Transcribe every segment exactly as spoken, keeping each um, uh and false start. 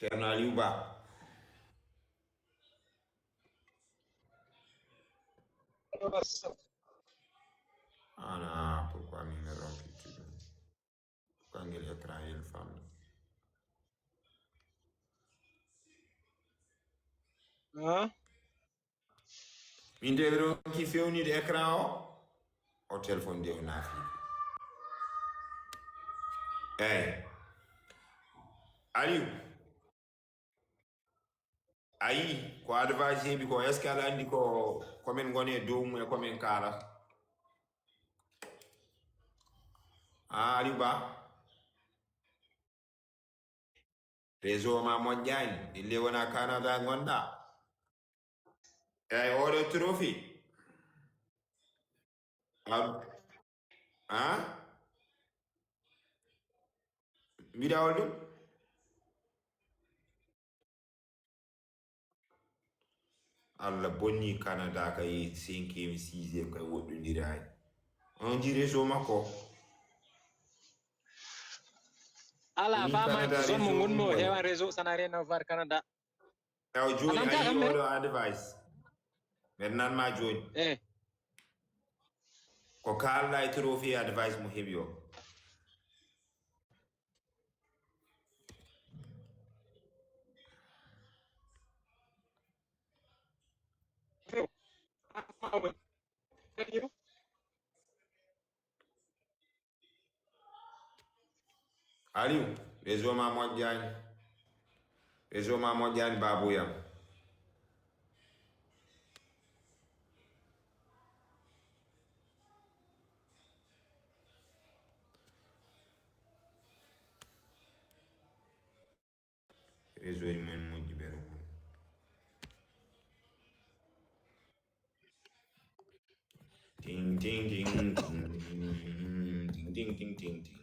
Ceerno Aliou Ba. Ana, pourquoi mi me ronki tudu? Pourquoi ngel écran yel fam? Hein? Min de ronki fewnide écran o. O téléphone de o nafi. Eyyi. Aliou. A yii ko advice heɓi ko, est-ce que aɗa anndi ko komin ngoni e dow mum e komin kaala? A Aliou Ba, réseau ma moƴƴani, ille wona Canada ngonɗa. Eyyi, oɗo trophée. Am, ha? Mbiɗa hol ɗum? Allah bonni Canada kay cinquième, sixième kay woɗɗondiraani. On dit réseau makko. Ala Ni ba Canada manque zone mo réseau ngonmi o mum hewa réseau, ça n'a rien à voir Canada. Taw jooni Ananta a yii kam men. Oɗo advice. Men nan ma jooni. Eh. Ko kaalɗa e trophée advice mo heɓi o. Aliou, réseau ma moƴƴani. Réseau ma moƴƴani, babuyam. Réseau ji men moƴƴi ɓe ɗum. Ting, ting, ting, ting, ting, ting, ting, ting, ting.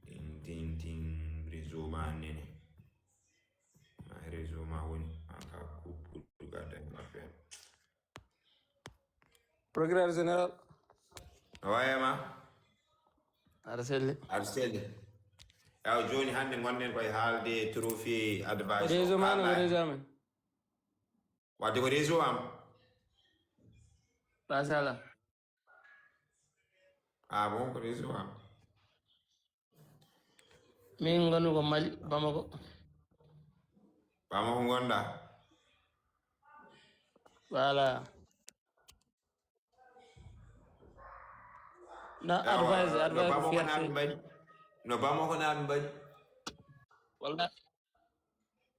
Ting, ting, ting, réseau ma nene. Ma réseau ma woni, ma ka kuɓɓuɗo gadda ma fen. Procureur général. No wayama? Aɗa selli. Aɗa selli. Yaw, joni hannde gonɗen koye haalde trophée advice. Réseau ma no ko réseau amen. Wadde ko réseau am. Machallah. Ah bon, ko réseau am. Min ngoni ko Mali, Bamako. Bamako ngonɗa? Voilà. Na advice, no advice Bamako fierté. Naaɓe mbaɗi? No Bamako naaɓe mbaɗi? Walla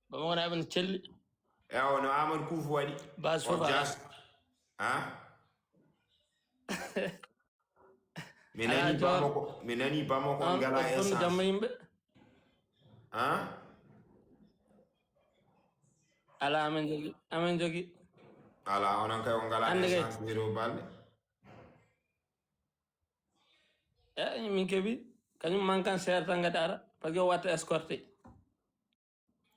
Bamako naaɓe no celli. Ewa, no Amadou Kouf waɗi? Bas fof. Jas. Ha? Mi nani Bamako, mi nani Bamako ngala essence. Jamma yimɓe. Ha? Ala amen jogi, amen jogi. Ala, onon kay on ngala essence, zéro balɗe. Eh, min keɓi, kañum mankan seeɗa tan ngati ara, parce que o watta escorté.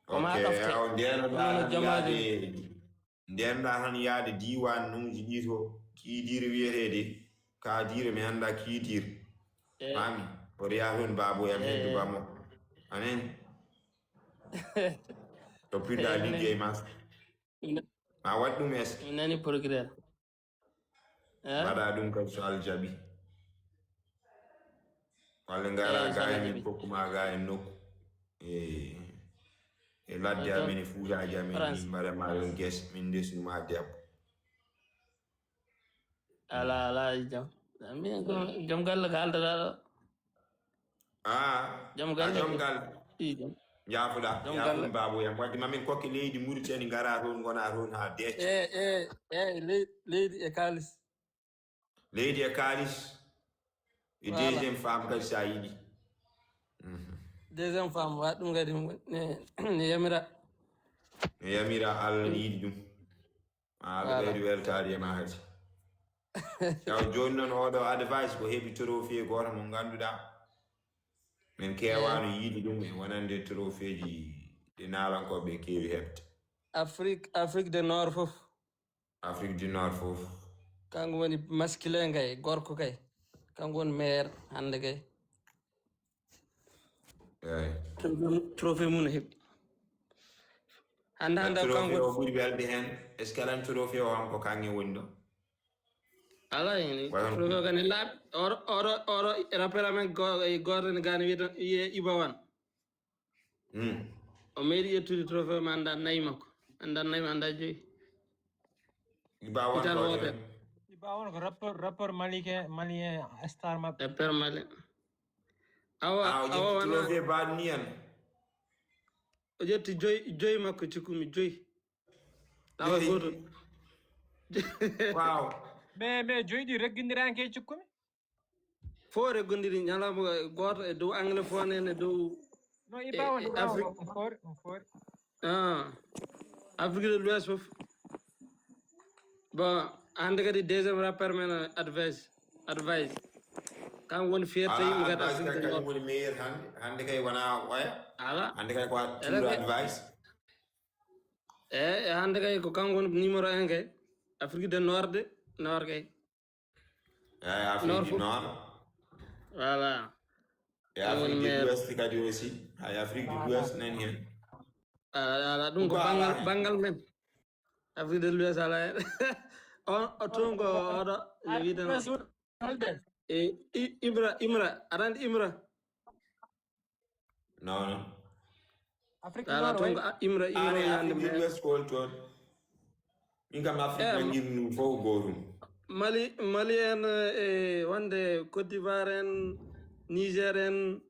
Ko ma ok, ɗofte. Aw, ndeenɗa tan yaade, ndeenɗa tan yaade diiwaanuuji ɗi to, kiidiire wiyeteede, kaadiire mi annda kiidiire. Eh. Mami, o riya toon baabo yam heddu bamo. Anen. To pinda liggey ma. Ma waɗ ɗum es. Mi nani procureur. Eh? Mbaɗa ɗum kam so Allah jaɓi. Walla ngara ga en kokku ma ga en nokku. E, e ladde amen e fuujaaji amen ni mbaɗa ma ɗon ges min ndesnu ma debbo. Ala, ala, jam. Min ko jom galle ko haaltata ɗo. Ah, jom galle. Jom galle. Jaafuɗa, jaafuɗa babu yam. Wadde mamin kokke leydi Mauritanie ngara toon ngona toon ha deec. Eh, eh, eh, leydi e kaalis. Leydi e kaalis. E deuxième femme kadi sa yiɗi. Deuxième femme, wa ɗum kadi ne, ne yamira. Ne yamira, Allah ne yiɗi ɗum. Ma Allah ɓeydu weltaade e ma kadi. Taw jooni noon oɗo advice ko heɓi trophée gooto mo ngannduɗaa min keewaano yiide ɗum e wonande trophée ji ɗi naalankooɓe keewi heɓde. Afrique, Afrique de Nord fof. Afrique du Nord fof. Kanko woni masculin kay, gorko kay. Kanko woni maire hannde kay. Eyi. Trophée mum heɓi. Hannde hannde o kanko trophée o ɓuri welde heen. Est ce que alan trophée o han ko kanŋe woni ɗo? Ala heen trophée o kadi laaɓi. Oɗo oɗo oɗo rappeur amen gooto ne gani wiyete wiye Iba Wan. Hmm. O meeɗi ƴettude trophée ma annda nayi makko. Annda nayi ma annda joyi. Iba Wan Ital ko woote. Iba Wan ko rappeur rappeur malien malien star maɓɓe. E permale. Awa Ah, o awa ƴetti wana trophée baɗ ni en. O ƴetti joyi joyi makko cikkumi joyi. Tawa Joyi. Gooto. Waaw. Mais mais joyi ɗi reggindiraki e cikkumi. Fof reggondiri ñalawma gooto e dow anglophone en e dow No Iba Wan e Iba Wan Afrique. On foori on foori. Ah, Afrique de l'Ouest fof. Bon, hannde kadi deuxième rappeur men Advice. Advice. Kanko woni fierté yimɓe kadi Advice Afrique kay de kañum l'Ouest. Woni meilleur hannde. Hannde kay wona oya. Ala. Hannde kay ko Ala tour kay. Advice. E e hannde kay ko kanko woni numéro un kay. Afrique de Nord de Nord kay. Eyi Afrique Nord du fof. Nord. Voilà. E Kanko woni Afrique de meilleur. L'Ouest kadi aussi. Hay Afrique de l'Ouest nani heen. Ala ala ɗum ko banngal banngal men. Afrique de l'Ouest ala heen. On o toon ko oɗo no wiyeteno. E I- Imra Imra aɗa anndi Imra. Non non. Afrique Ala Nord toon way. Ko a- Imra Imra An e woni hannde Afrique de meilleur. L'Ouest ko hol toon? Min kam Afrique Eh, nannguin ɗum fof ko gootum. Mali Mali en e wonde Côte d'Ivoire en Niger en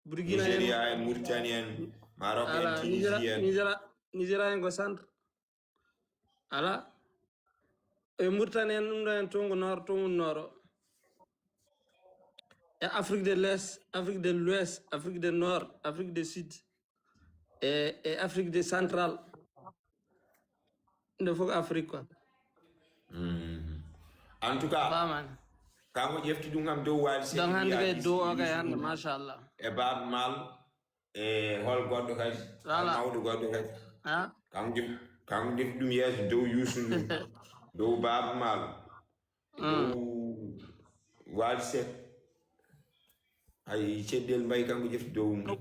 Burkina en. Nigeria en Mauritanie en Maroc en Ala Nigeria Tunisie en. Nigeria Nigeria en ko centre. Ala e Mauritanie en ɗum ɗo en toon ko nord toon woni nord o. E Afrique de l'Est Afrique de l'Ouest Afrique de Nord Afrique de Sud e e Afrique de Central. Nde fof ko Afrique quoi. Mhm. En tout cas Famani. Kanko ƴefti ɗum kam dow waali Donc hannde kay dow o kay hannde machallah. E Baaba Maal e hol goɗɗo kadi. Voilà. Mawɗo goɗɗo kadi. Ha? Kanko ƴef- kanko defi ɗum yeeso dow Yuusu ndu. Dow Baaba Maal. Dow waali Seck. Hay ceddel mbay kanko ƴefti dow mum.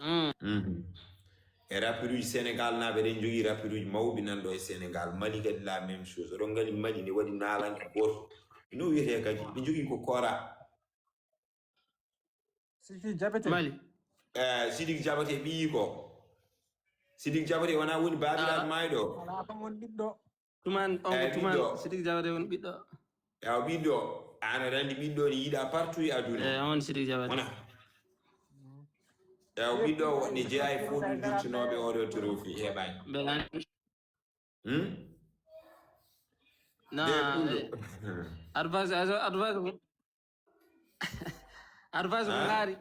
Mm. Mhm. E rappiruuji Sénégal naaɓe eɗen njogii rappiruuji mawɓe nan ɗo e Sénégal. Mali kadi la même chose. Oɗon ngali Mali ne waɗi naalanke gooto. No wiyetee kadi ɓe njogii ko Kora. Siki jabete. Mali. Eh, Sidik Jabate ɓiyi ko. Sidik Jabate wona woni baabiraaɗo Ah. Maayɗo. Wala kam won ɓiɗɗo. Tuman on Eh, ko tuman ɓiɗɗo. Sidik Jabate woni ɓiɗɗo. Yaw ɓiɗɗo, an aɗa anndi ɓiɗɗo ne yiɗa partout e aduna. E on Sidik Jabate. Wona. Yaw ɓiɗɗo ne jeyaa e fof ɗum jittunooɓe oɗo trophée heɓaani. Belani. Hmm? Na Nde ɓulɗo. eh, advice aso advice ko advice ko Ah. Ngaari.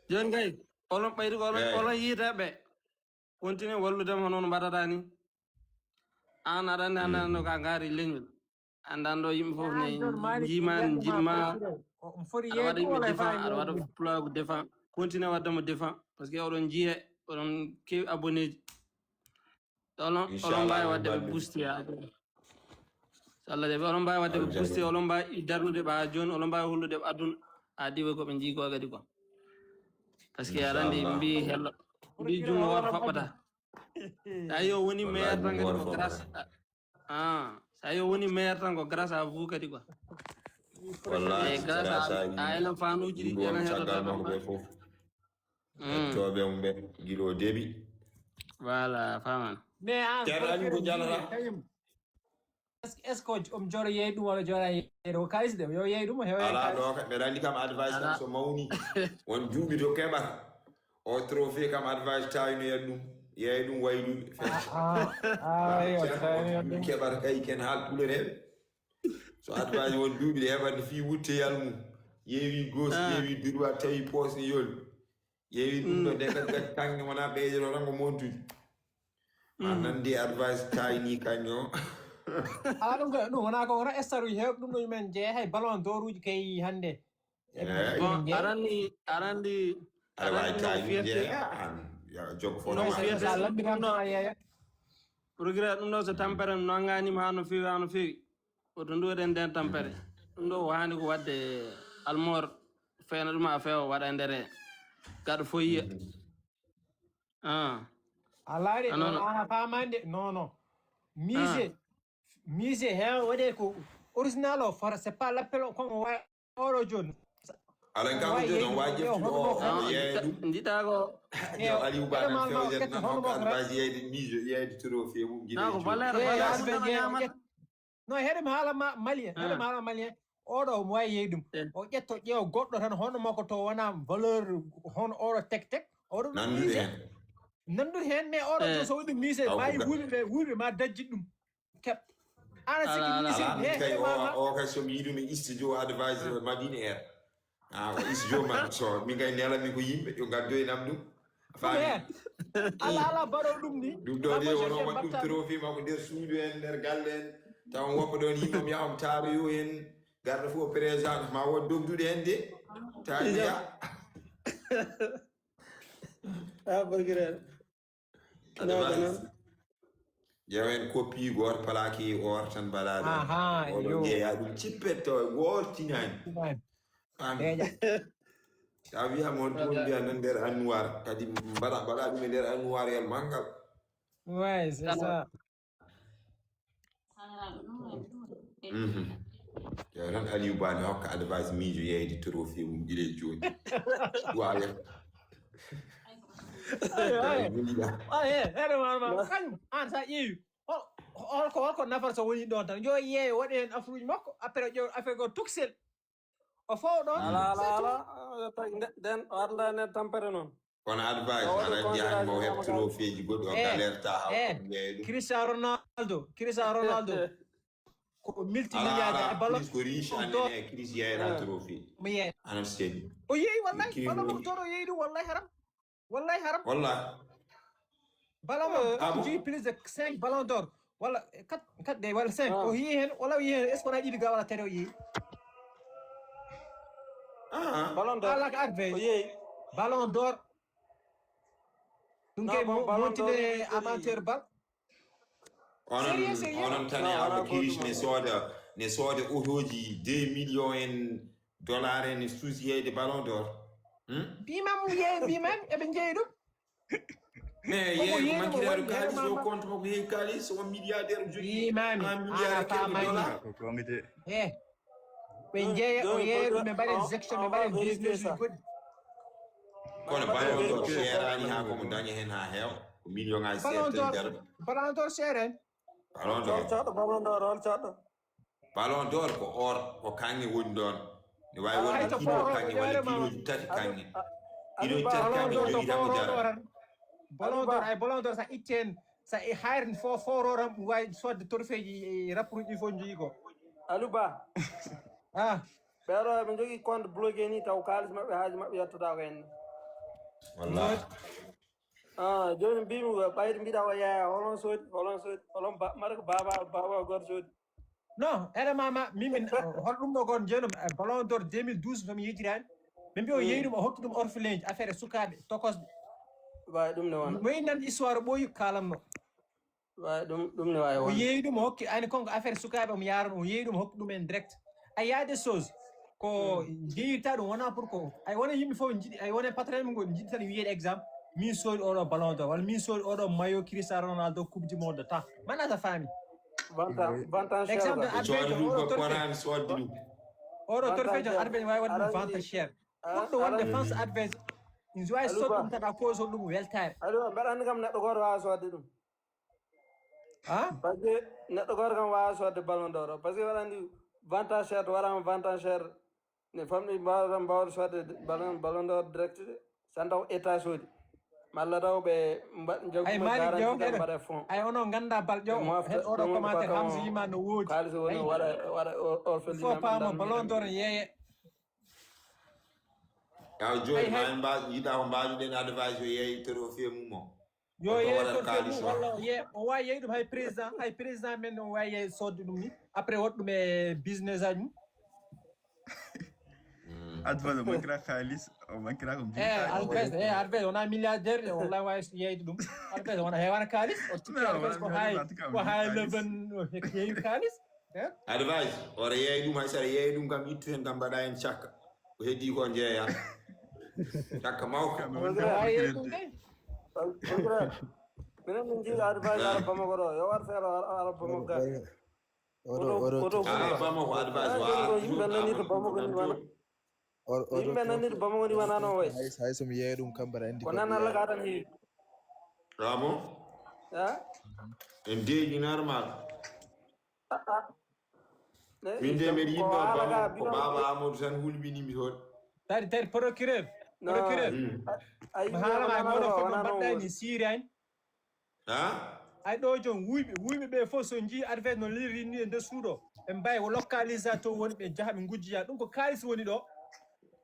Joni kay olon ɓayri ko olon Eh. Olon yiita ɓe. Continue wallude mo noon mbaɗata ni. An aɗa anndi annda no ka Ngaari leñol. Anndan ɗo yimɓe fof ne jiiman jiɗma. On foti Aɗa waɗa yeeyde yimɓe wala e défend faami aɗa waɗa ɗum. pulaku défend. Continue waɗde mo défend parce que oɗon jiye oɗon kewi abonné ji. Onon onon mbaawi waɗde ɓe boosti. So Allah jaɓi onon mbaawi waɗde ɓe boosti onon mbaawi darnude ɓe haa jooni onon mbaawi hollude ɓe aduna haa diwa ko ɓe njii ko kadi ko. Parce que aɗa anndi mbi hello mbi junngo woto faɓɓata. Sa yo woni meilleur tan kadi ko grâce ah sa yo woni meilleur tan ko grâce à vous kadi quoi. Wallahi E grâce à enen fanuuji ɗi enen heɗotaɓe. Hettooɓe mum ɓe gila o deɓi. Voilà faman. Mais an Ceerno Aliou ko jalata? Est ce que est ce que omo jooɗo yeey ɗum walla jooɗa yeeyde ko kalis de yo yeey ɗum hewa Ala ɗo kam mbeɗa anndi kam advice kam so mawni won duuɓi to keɓata o trophée kam advice tawinoyat ɗum yeeya ɗum wayluɓe ayo tawinoyat ɗum keɓata kay ken haal pulereɓe so advice won duuɓi ɗe heɓata fii wutteyal mum yeewi gauche yeewi droit tawi poche ne yoli yeewi ɗum ɗo nde kadi kadi kanŋe wona ɓeydoto tan ko montude ma nandi advice tawini kanŋe o ala ɗum kay ɗum wona ko wona star uji heewɓe ɗum ɗo men jeeya hay ballon d'or uji kay hannde Bon aɗa anndi aɗa anndi aɗa wawi tawini jeeya an jogo fof no fierté ɗum ɗo progrès ɗum ɗo so tampere nanganima ha no feewi ha no feewi oto nduwaɗen nden tampere ɗum ɗo wani ko wadde almor feena ɗum ha feewa waɗa e nder Gaɗo fof yiya. Ah. A laari? Ah, non, non. A faamaani de? Non, non. Mise, ah, mise he waɗe ko original o fara, c'est pas l'appel o, comme o wawi oɗo jooni. Alan kam jooni on waji ƴeftude o, o yeeya ɗum. Njiɗa ko. Yo Aliou Ba nan fewjata nan hokka advice yeeyde miijo, yeeyde trophée mum gila. Non, ko valeur, valeur. No, heɗem haala ma malien, heɗem haala malien. Oɗo omo wawi yeey ɗum. O ƴetto ƴeewa goɗɗo tan hono makko to wona valeur, hono oɗo tek tek. Oɗo ɗum nandude mise hen. Nandude hen, mais oɗo jooni so waɗi mise, taw ko mbawi ga- wuyɓe ɓe, wuyɓe ma dajji ɗum. Keɓ. Ana sikki mise. Ala, ala, he, min kay he, o, ma, ma. O kay so mi yiɗumi studio advisor Madina Air. Ah, ko studio man. So min kay nelami ko yimɓe yo gaddoy nam ɗum. Faami. Ala, ala, baɗo ɗum ni. Ɗum ɗo de wono waɗ ɗum trophée makko nder suudu en, nder galle en. Taw on woppa ɗon yimɓe mi yaham taaroyo en. Garɗo fof o présent ma won dogdude en de. Taariya. Ah, bagirel. Advice. Ƴeewen copie gooto plaqué or tan mbaɗa ɗon. Aha, oɗo yo. Jeeya ɗum cippet to goor tinani. Tinani. Faami. Deeƴa. Sa wiya mo ɗum mbiya nan nder annuwar. Kadi mbaɗa, mbaɗa ɗum e nder annuwar yal manngal. Ouais, c'est ça. Mhm. Yo tan Aliou Ba ne hokka advice miijo yeeyde trophée mum gila e jooni. Waawi. Ayo, ayo. Ayo, eh, eh, ma, ma, kañum, an sa ƴeewi. Hol-, hol-, ko, hol ko nafata so woni ɗon tan? Yo yeeyo, waɗi heen affaire uji makko, après o ƴeewa affaire go tuksel. O fow ɗon. Ala, ala, ala. Nden, o arda nden tampere noon. Kono advice, aɗa anndi hannde mo heɓ trophée ji goɗɗi, o galerta haa o yeeya ɗum. Cristiano Ronaldo, Cristiano Ronaldo. Ko multimilliardaire. Ala, ala, ballon d'or. Chris ko riche, anene, Chris yeeyata trophée. Mo yeeya. Ana selli. O yeeyi, wallahi, ballon d'or o yeeyi ɗum, wallahi haram. Wallahi haram. Wallahi. Ballon d'or, ah, bon? Plus de cinq ballon d'or. Walla, eh, quatre, quatre de, walla cinq. Ah. O yeeyi heen, walla o yeeyi heen, est-ce que wona ɗiɗi ga walla tati o yeeyi? Ah. Ballon d'or. Ala ko arde. O yeeyi. Ballon d'or. Ɗum kay mo-, montinde amateur bal. Onon, sérieux, sérieux. Onon tan e Abba Kiris ne sooda, ne sooda otoji deux millions en dollars en, ne suusi yeeyde Ballon d'Or. Hmm? Mbimam yeey, mbimam eɓe njeeyi ɗum. Mais yeey ko mankiraɗo kaalis, o compte makko yeey kaalis, o milliardaire o jogii un milliard et quelques dollars. Ko comité. Eh. Ɓe njeeya, o yeeya ɗum, ɓe mbaɗa gestion, ɓe mbaɗa business uji goɗɗi. Kono Ballon d'Or seeraani haa ko mo daña heen haa heewa. Ko million ŋaaji seeɗa tan jarata. Ballon d'Or seeraani. Ballon d'Or. Hol caɗɗo Ballon d'Or, hol caɗɗo? Ballon d'Or ko or, ko kaŋŋe woni ɗoon. Ne waawi wonde kilo kaŋŋe walla kilooji tati kaŋŋe. Kilooji tati kaŋŋe jogiɗa ko jarata. Ballon d'Or, ay Ballon d'Or sa itti heen, sa i hayre fo, fo roram waawi sodde trophée ji, e rapport uji fof jogi ko. Aliou Ba. Ah. Ɓeeɗo eɓe njogii compte bloqué ni taw kaalis maɓɓe haaji maɓɓe yettotaako heen. Wallahi. Ah, jooni mbimi ko ɓayde mbiɗa o yeeya, holon soodi, holon soodi, holon ba-, mara ko baaba, baaba gooto soodi. Non, ere mama, mimin, hol ɗum ɗo kon jeenum, eh, Ballon d'Or deux mille douze, so mi yejiraani. Min mbi o yeeyi ɗum, o hokki ɗum orphelin ji, affaire sukaaɓe, tokosɓe. Waawi ɗum ne wona. Mo innan histoire ɓooyi kaalanno. Waawi ɗum, ɗum ne waawi wonde. O yeeyi ɗum, o hokki, ani kon ko affaire sukaaɓe, omo yaarano, o yeeyi ɗum, o hokki ɗum en direct. A y a des choses ko jeeyirta ɗum, wona pour ko, ay wona yimɓe fof njiɗi, ay wona patron en ngol njiɗi tan wiyeede exemple, min soodi oɗo Ballon d'Or, walla min soodi oɗo maillot Cristiano Ronaldo Coupe du Monde ta. Mana sa faami? Vente, vente en cher. Exemple, adversaire oɗo trophée. Oɗo trophée jon adversaire waawi waɗde ɗum vente cher. Ɓurɗo wonde fans adversaire. Ina waawi sood ɗum tan a cause ɗum weltaare. Aliou, mbeɗa anndi kam neɗɗo gooto waawa soodde ɗum. Ah? Parce que neɗɗo gooto kam waawa soodde Ballon d'Or o. Parce que waɗa anndi vente en cher, waɗaama vente en cher. Ne famɗi mbaawa tan mbaawde soodde Ballon, Ballon d'Or direct de. Tan taw état soodi. Malla taw ɓe mba-, njagu ɓe garanti tan mbaɗa fond. Ay, onon ngannda bal ƴo. Ɓe mofta, het oɗo commentaire Hamza yima no woodi. Kaalis woni waɗa, waɗa o, o fo paama Ballon d'Or yeeye. Yaw jooni ma en mba-, yiɗa ko mbaɗuɗen advice o yeeye trophée mum o. Yo yeeyi trophée mum, walla o yeeya, o waawi yeeyi ɗum hay président, hay président men o waawi yeeyi soodde ɗum ni. Après waɗ ɗum e business aji mum. Advice o mankira kaalis, o mankira ko mbi. Eh, Alves, eh, Alves wona milliardaire de, wallahi waawi yeeyde ɗum. Alves wona heewana kaalis, o sikki Alves ko hay, ko hay level, o heewi kaalis. Eh? Advice, oɗo yeeyi ɗum, hay saɗa yeeyi ɗum kam ittu heen kam mbaɗa heen cakka. Ko heddii ko njeeya. Cakka mawka. Minen min jiiɗa advice ara Bamako ɗo, yo war feere ara Bamako ga. Oto oto oto Ara Bamako advice wa. Yimɓe nanirta Bamako ni wana. Yimɓe nanirta Bamako ni wana no way. Hay so mi yeeyi ɗum kam mbaɗa andi Ko nan Allah ga tan heewi. Ramo. Ha? En deeƴi normal. Min de mbeɗa yiɗno Bamako ko baaba Amadou tan hulɓinimi toon. Tari tari procureur. Procureur. Mi haalama e moɗon fof mo mbaɗɗani siiri en. Ha? Ay ɗo joom wuyɓe wuyɓe ɓe fof so jii advert no lirri ni e nder suuɗo. Ɓe mbawi ko localisateur woni ɓe jaaha ɓe gujjiya ɗum ko kalis woni ɗo.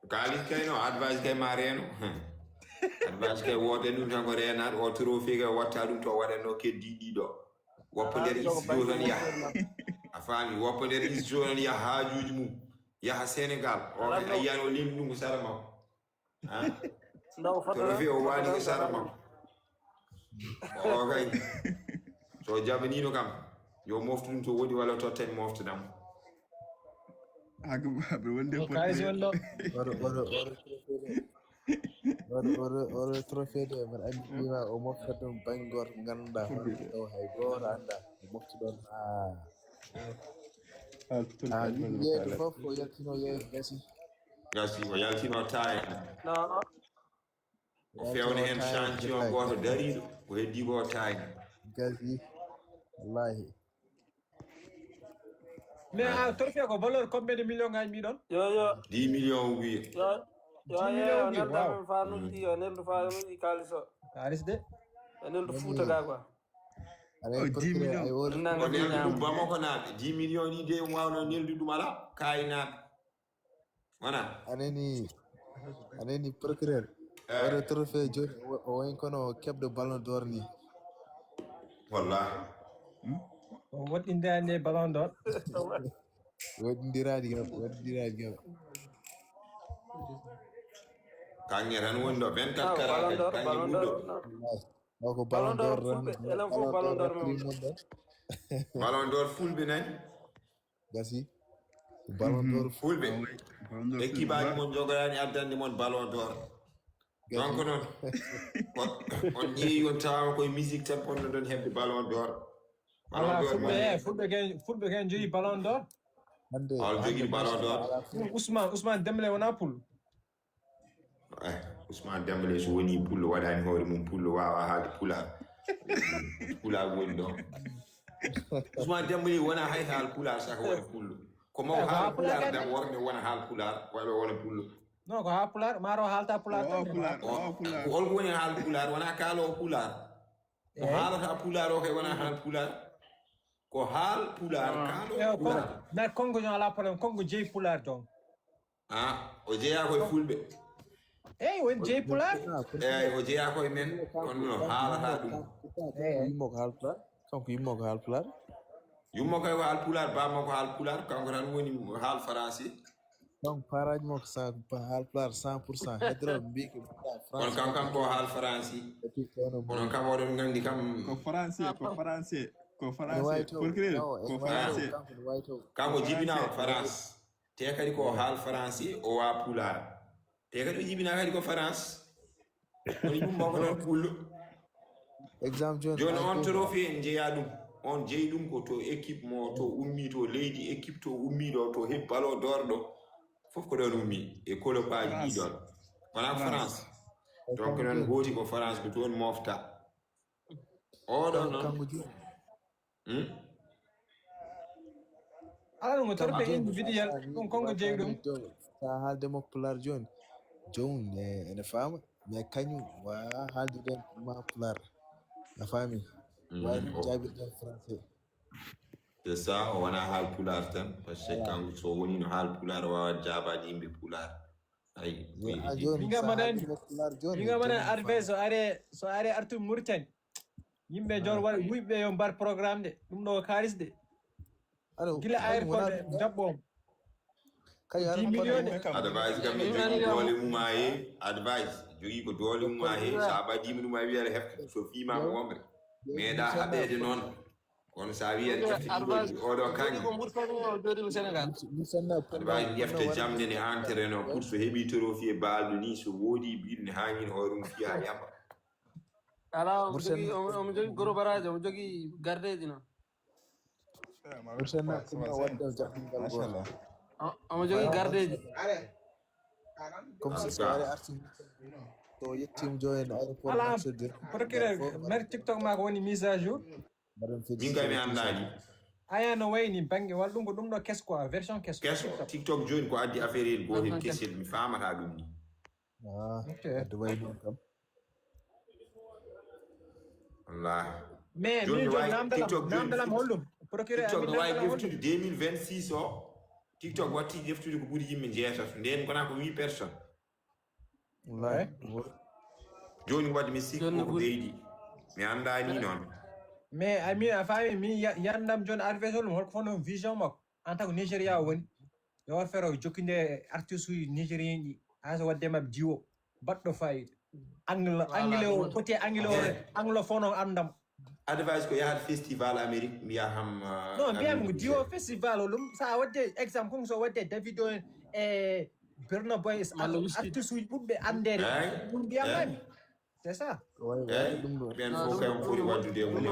Kalis kay no advice kay ma reeno. Advice kay woote ɗum tan ko reenaɗo o trophée kay watta ɗum to waɗanno keddi ɗiɗo. Woppa nder istijo tan yaha. A faami woppa nder istijo tan yaha haajuuji mum. Yaha Sénégal o kay a yiyani o limi ɗum ko sara makko. Ndaw fata Trophée o waali ko sara makko. O kay so jaɓaniino kam yo moftu ɗum to woodi walla totten moftanam. Haka ɓe wonde Kalis wonno. Oɗo oɗo oɗo oɗo oɗo oɗo trophée de mbaɗa andi ɗima o mofta ɗum bangor ganduɗa hoɗo hay goto anda o mofta ɗon ha ha yeeɗi foof o yaltino yeeso gasi. Gasi o yaltino taay. No. O fewna heen champion gooto dariiɗo ko heddii ko o taayni. Gasi wallahi. Mais a trophée ko valeur combien de million ngaji mbiɗon? Yo yo. Dix millions o wiyi. Yo. Yo yo nelda men fa noddi yo neldu fa noddi kalis o. Kalis de. Yo neldu fuuta ga quoi. Aɗa procureur ay wori. O neldu ɗum Bamako naaɓe dix millions ɗi de wawno neldu ɗum ala kayi naaɓe. Wona. Anani anani procureur. Oɗo trophée joni o woni kono keɓɗo ballon d'or ni. Wallahi. O woɗɗindani e ballon d'or. Woɗɗindiraɗi kam woɗɗindiraɗi kam. Kanŋe tan woni ɗo vingt-quatre karat kanŋe ɓuɗɗo. O ko ballon d'or tan. Enen fof ballon d'or men. Ballon d'or fulɓe nani. Gasi. Ballon d'or. Fulɓe. Équipe aji mon jogoyani addande mon ballon d'or. Donc noon on ƴeewi on tawama koye musique tan ponno ɗon hebde ballon d'or. Ala fulɓe e fulɓe ken fulɓe ken joyi ballon d'or. Hande Hol jogi ballon d'or. Ousmane Ousmane Dembélé wona pul. Eh, Ousmane Dembélé so woni pullo waɗani hoore mum pullo wawa haalde pulaar. Pulaar woni ɗo. Ousmane Dembélé wona hay haal pulaar saka wona pullo. Ko maw haal pulaar dam worɓe wona haal pulaar waɗo wona pullo. Non ko ha pulaar maro haalta pulaar tan. Pulaar o pulaar. Ko holko woni haal pulaar wona kaalo o pulaar. Ko haalata pulaar o kay wona haal pulaar. Ko haal pulaar kaalo o pulaar. Mais kongo ñoo ala problème kongo jeyi pulaar donc. Ah, o jeyaa koye fulɓe. Eyi won jeyi pulaar. Eyi o jeyaa koye men kono no haalata ɗum. Yummo ko haal pulaar. Kanko yummo ko haal pulaar. Yummo kay ko haal pulaar bammo ko haal pulaar kanko tan woni haal français. Donc paraji mo ko sa haal pulaar cent pour cent hedro mbi ko kono kam kam ko haal français. Onon kam oɗon nganndi kam. Ko français ko français ko français procureur ko français. Kanko jibinaa o France. Te kadi ko haal faransi o wa pulaar. Te kadi o jibina kadi ko farans. Kono yumma ko ɗon pullo. Exemple joni joni on trophée en jeeya ɗum. On jeeyi ɗum ko to équipe mo to ummi to leydi équipe to ummi ɗo to heɓi ballon d'or ɗo. Fof ko ɗon ummi e kolopaji ɗi ɗon. Wona france. Donc noon gooti ko france ko toon mofta. Oɗo noon. Kanko joni. Alano mo torɓe individuel ɗum konko jeeyi ɗum. Sa haalde mo pulaar joni joni ene faama mais kañum wawa haalde ɗen ma pulaar. A faami. Wawi ɗum jaabirɗen français. C'est ça o wona haal pulaar tan parce que kanko so wonino haal pulaar o wawa jaabaade yimɓe pulaar. Ay. Minga maɗani advert so are so are artu mauritanie. Yimɓe jor waɗa wuyɓe yo mbar programme de ɗum ɗo kalis de. Gila aéroport ɓe jaɓɓo on. Advice kam e jogii doole mum a he advice jogii ko doole mum a he so a ɓadima ɗum a wiyata hefta so fima ko womre meeɗa haɓede noon. Kono so a wiyat jefte ɗiɗo oɗo kañum. Ko Mauritanie o jooɗi ko Sénégal. Aɗa waawi ƴefte jamde ne entraîne o pour so heɓi trophie e baalɗo ni, so woodi biɗo ne haangin hoore mum fiya ha yamba. Ala omo jogii omo jogii goro baraji, omo jogii gardeji noon. Mauritanie ko waɗde jaɓɓingal gooto. Omo jogii gardeji. Comme si so ari arti to yettim joyen aéroport ala procureur mari tiktok ma ko woni mise à jour. Min kay mi anndaani. Aya no wayni bange wal ɗum ko ɗum ɗo kesko a version kesko. Kesko tiktok joni ko addi affaire en gotel kesel mi famata ɗum ni. Ah, addi wayni kam. Wallahi. Mais min joni namdalam namdalam holɗum procureur tiktok no wawi ƴeftude deux mille vingt-six o. TikTok watti ƴeftude ko ɓuri yimɓe jeetato nden kona ko huit personnes. Wallahi. Joni ko wadde mi sikki koko ɓeydi. Mi annda ni noon. Mais ami a faami min yandam joni adversaire ɗum holko fof noon vision makko en tant que Nigéria o woni. Yo war fero jokkinde artiste uji nigérien ɗi. Hay so wadde maɓɓe jiwo baɗɗo fayida. Angle angle o côté angle o anglophone o andam. Advice ko yahat festival Amérique mbiya ham. Non mbiyam ko jiwo festival o ɗum sa wadde exemple comme so wadde Davido en e Burna Boy artiste uji ɓuɓɓe andede ɗum mbiyam mami. C'est ça. Ɓen fof kam foti waddude e mum.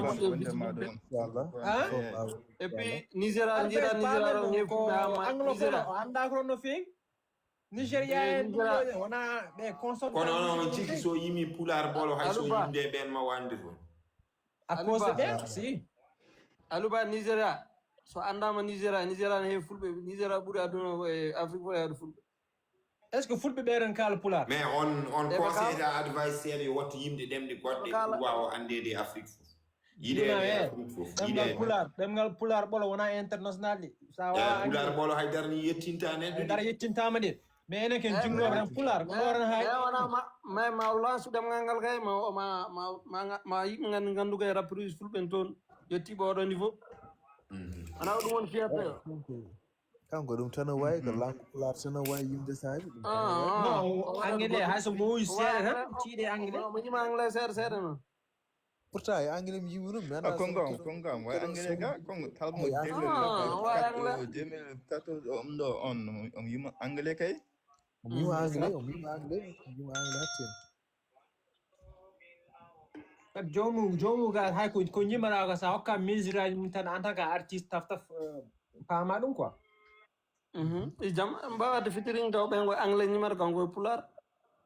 Et puis Nigeria Nigeria Nigeria o anda ko no feewi. Nigeria en ɗum wona ɓe consommer. Kono onon on ciki so yimi pular bolo hay so yimde ɓen ma wande toon. À cause de ɓen si. Aluba Nigeria so andama Nigeria Nigeria ne heewi fulɓe Nigeria ɓuri aduna e Afrique fof e aduna fulɓe. Est ce que fulɓe ɓeɗon kaala pular? Mais on on conseil da advice seeɗa yo wattu yimde ɗemɗe goɗɗe pour wawa andede Afrique fof. Yiɗe Afrique fof yiɗe. Pular ɗemgal pular ɓolo wona international ɗi. Sa wawa pular ɓolo haydara ni yettinta neɗɗo. Haydara yettintama ɗi. Mais enen ken jingnoɓe tan pular ko ɗoran hay. Wona ma ma lansu ɗemgal ngal kay ma ma ma ma yimɓe gandi ganduga e rapport uji fulɓe en toon yettiɓe oɗo niveau. Wona ko ɗum woni fierté o. Kanko ɗum tan o wawi ko langue pular tan o wawi yimde saaji ɗum. Anglais hay so mowi seeɗa tan tiiɗe anglais. Mo yima anglais seeɗa seeɗa noon. Pourtant e anglais mi yiwi ɗum mi anda. Konngam konngam way anglais ga kongo talmo deux mille quatorze o ɗum ɗo on omo yima anglais kay. Omo yima anglais omo yima anglais omo yima anglais hatten. Kadi jomum jomum ga hay ko ko jimata ko sa hokka mesure aji mum tan en tant que artiste taf taf paama ɗum quoi. I jam mbawade featuring taw ɓen ko anglais ñimata kanko e pular.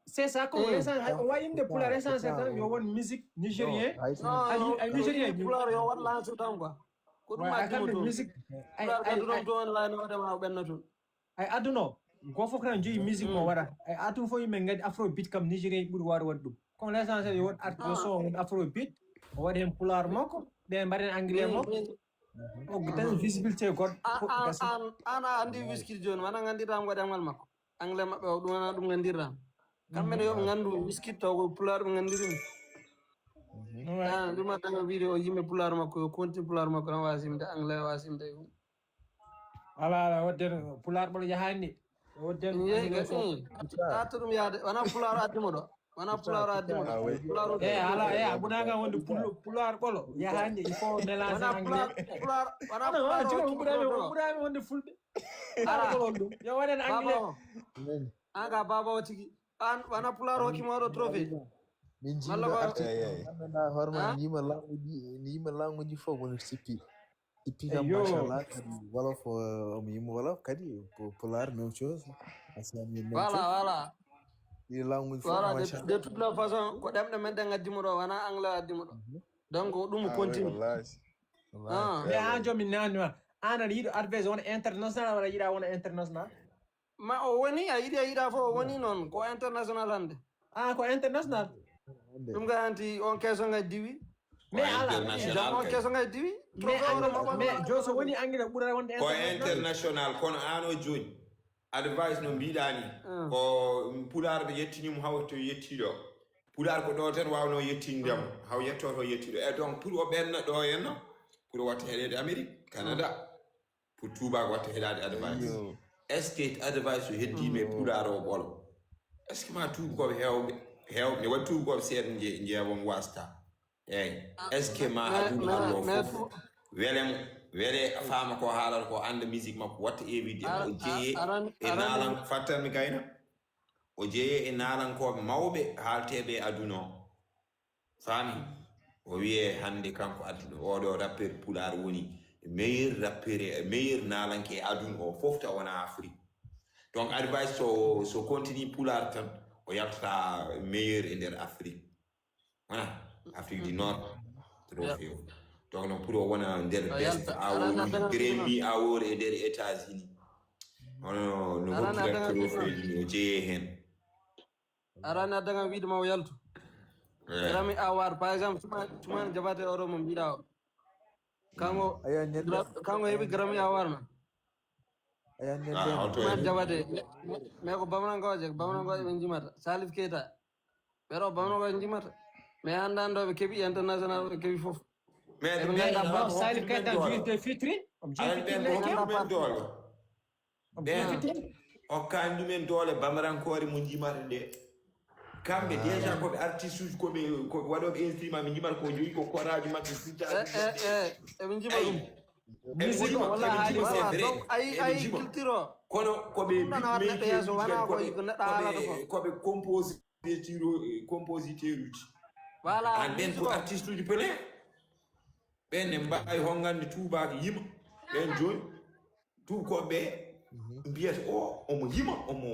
C'est ça ko essence hay o wawi yimde pular essence tan yo won musique nigérien. Ay nigérien pular yo wat lancer tan quoi. Ko ɗum addi mo toon musique. Pular kadi ɗum to won layno waɗe ma ɓenna toon. Ay aduna o goo fof kala joyi musique mo waɗa ay atum fof yimɓe gadi afrobeat kam nigérien ɓuuri waawde waɗde ɗum comme l'essentiel yo woɗ art yo son won afrobeat o waɗi heen pulaar makko ɓe mbaɗen anglais makko o dañi visibilité goɗɗo an a andi wiskir jooni wona nganndirɗam ko ɗemngal makko anglais maɓɓe o ɗum wona ɗum nganndirɗam kamɓe ne yoɓe nganndu wiskir taw ko pulaar ɓe nganndiri ɗum ɗum aɗa wiide o yimɓe pulaar makko yo continue pulaar makko tan wasimde anglais wasimde ɗum Ala ala wadden pulaar ɓolo yahaani de. Wadden Yehi ka ɗum yaade wona pulaar addi mo ɗo. Wona pulaar addi mo ɗo. Pulaar o. Eh ala eh abunanga wonde pul- pulaar ɓolo yahaani de il faut mélanger anglais. Pulaar wona pulaar o. Ɓuraami ɓuraami wonde fulɓe. Pulaar ɓolo ɗum yo waɗen anglais. An ka baba o tigi. An wona pulaar hokki mo ɗo trophée. Min jiiɗo arti. Anndanɗa hoore ma yima languji yima languji fof woni sippi. Ippi kam machallah kadi wolof omo yimmi wolof kadi ko pulaar même chose. Voilà voilà. Ɗi languji fof machallah. De toute la façon ko ɗemɗe men ɗen addi mo ɗo wona anglais addi mo ɗo. Donc ko ɗum continue. Mais an jomi nani ma an aɗa yiɗo adverse wona international wona yiɗa wona international. Ma o woni a yiɗi a yiɗa fof o woni noon ko international hannde. Ah ko international. Ɗum ga hanti on keeso ngay diwi. Mais ala jam on keeso ngay diwi. Mais mais jo so woni anglais ɓurata wonde. Ko international kono an o jooni. Advice no mbiɗa ni ko pulaar ɓe yettinimo haw to yettiɗo. Pulaar ko ɗo tan wawno yettindemo haw yetto to yettiɗo e donc pour o ɓenna ɗo henno pour o watta heɗede Amérique Canada. Pour tuubaako watta heɗaade advice est ce que advice so heddiima e pulaar o ɓolo est ce que ma tuubakooɓe heewɓe heewɓe ne waɗi tuubakooɓe seeɗa njeewom wasta eeyi est ce que ma aduna hallo fof Wele mo, wele faama ko haalata ko, annda musique makko, watta évité. O jeeye e naalan, fattan mi gayna. O jeeye e naalankooɓe mawɓe haalteeɓe e aduna o. Faami? O wiyee hannde kanko aduna, oɗo rappeur pulaar woni meilleur rappeur, meilleur naalanke e aduna o fof taw wona Afrique. Donc advice so, so continue pulaar tan, o yaltata meilleur e nder Afrique. Wona Afrique du Nord, trop few. Donc non, pour o wona nder best award, Grammy award e nder États-Unis. Hono no hokkira trophée ji, o jeeye heen. Arani adda kam wiide ma o yaltu. Grammy award, par exemple, Soumane, Soumane Diabaté oɗo mo mbiɗa o. Kanko, kanko heɓi Grammy award ma. Soumane Diabaté, mais ko bamrankoje, bamrankoje ɓe jimata. Salif Keita, ɓeɗo bamrankoje jimata. Mais annda ɗo ɓe keɓi international, ɓe keɓi fof. Mais ɓe ngannda ba Salif Keita, juge de fitri, juge fitri ɓen. Ɓen hokkani ɗumen doole bamrankoore mo jimata nde. Kamɓe déjà ko ɓe artiste uji, ko ɓe, ko ɓe waɗooɓe instrument, ɓe jimata ko joyi, ko koraaji maɓɓe, fittaaji maɓɓe. Eɓe jima ɗum. Musique o, wallahi, haali ko, c'est vrai. Donc, ayi, ayi, culture o. Kono ko ɓe beatmaker uji, wona ko neɗɗo haalata ko, ko ɓe compositeur, compositeur uji. Voilà, an ɓen ko artiste uji plein. Ɓen ne mbaawi hongande tuubaako yima. Ɓen jooni tuubakooɓe mbiyata o omo yima, omo,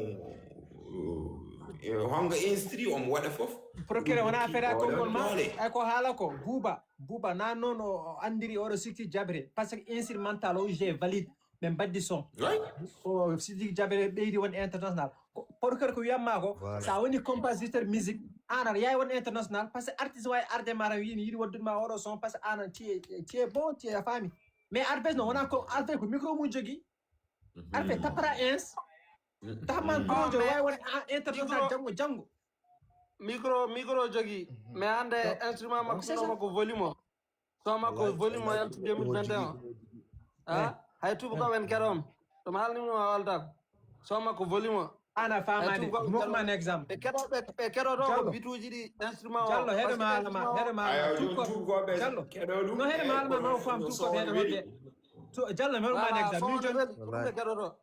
eh, honga instri, omo waɗa fof. Procureur wona affaire a konngol ma. Ay ko haala ko Bouba, Bouba na noon o anndiri oɗo Siki Jabre, parce que instrumental o je valide. Ɓe mbaddi son. O Sidiki Jabre ɓeydi won international. Ko, procureur ko wiyatma ko, sa woni compositeur musique, an aɗa yawi won international, parce que artiste wawi arde ma tan wiya mi yiɗi waddude ma oɗo son, parce que an tu es, tu es bon, tu es a faami. Mais Arvez no wona ko, Arvez ko micro mum jogui. Arvez tapata ins. Taman projet wawi won international janngo janngo. Micro, micro jogui. Mais hande instrument makko, son makko volume o. Son makko volume o yalti deux mille vingt et un. Ah, hay tuubakooɓe en keɗoom. Ɗum haalnimi ɗum a oltaako. Son makko volume o. Ana faamaade. Mokma un exemple. Ɓe keɗo, ɓe, ɓe keɗoto ko bituuji ɗi instrument o. Jallo, heɗo ma alama, heɗo ma alama. Tuubakooɓe, Jallo. No heɗo ma alama, ma o faam tuubakooɓe heɗo hoɗde. Jallo, mi heɗo ma un exemple. Min joni. Ɗum ɓe keɗoto.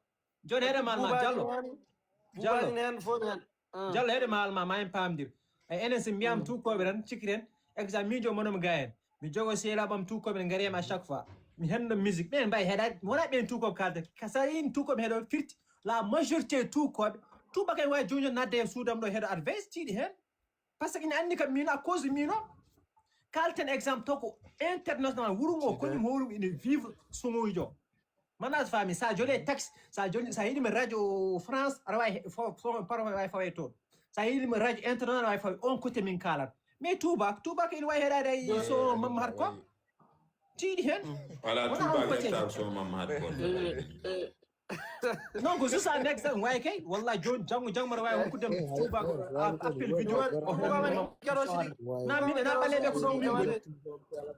Joni heɗe ma alma Jallo. Jallo. Jallo heɗe ma alma ma en pamdir. E enen si mbiyam tuubakooɓe tan cikki ten, exemple min jo monom gayen. Mi jogo seelaɓam tuubakooɓe ne ngari am à chaque fois. Mi hendo musique. Ɓen mbay heɗa, wona ɓen tuubakooɓe kalde. Ka sa yin tuubakooɓe heɗo firti. La majorité tuubakooɓe. Tuubakooɓe wawi joni joni nadde e suudam ɗo heɗo Arvez tiiɗi hen. Parce que ina anndi kam min à cause min o. Kalten exemple to ko international wuro ngo koni mawɗum ina vivre somoyjo. Mana faami, sa joli e taxe, sa joli, sa yiɗi mi radio France, aɗa wawi he-, fo-, fo-, par wawi fawe toon. Sa yiɗi mi radio international, aɗa wawi fawe on côté min kalan. Mais tuubak, tuubak ina wawi heɗade ay so Mamma Hat ko. Tiiɗi hen. Wala tuubak heɗta so Mamma Hat ko. Non, ko juste un exemple, wawi kay, wallahi joni janngo janngo mbaɗa wawi hokkude tuubak appel vidéo. Na min na ɓaleɓe ko ɗo woni.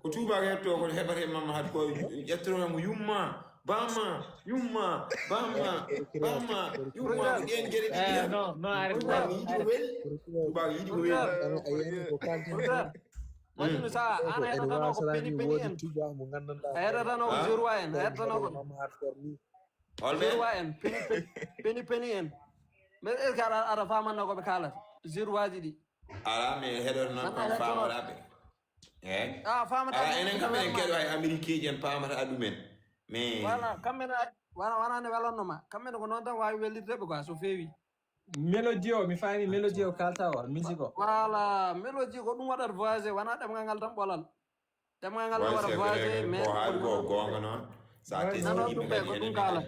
Ko tuubak heɗto ko heɓata e Mamma Hat ko ƴettoro mo yumma, bamma, yumma, bamma, bamma, yumma, ko ɗen geɗe ɗiɗi. Eh, non, non, arrête. Tuubak yiɗi ko weli. Tuubak yiɗi ko weli. Waɗino sa an heɗotano ko peni peni en. A heɗotano ko zerwa en, a heɗotano ko. Holɓe? Zerwa en, peni peni, peni peni en. Mais est-ce que aɗa, aɗa famanno ko ɓe kalata? Zerwaji ɗi. Ala, mi heɗoto noon kam famataɓe. Eh? Ah, famata. Ala, enen kam enen keɗo hay Amérique ji en pamata ɗumen. Mais voilà, kamɓe ne, wala, wala ne welanno ma. Kamɓe ne ko noon tan wawi wellirde ɓe quoi, so fewi. Mélodie o, mi faami mélodie o kalta o, musique o. Voilà, mélodie ko ɗum waɗata voyagé, wona ɗemngal ngal tan ɓolal. Ɗemngal ngal waɗa voyagé, mais ko haali ko goonga noon. Sa teskii ɗum ɓe ko ɗum kaala.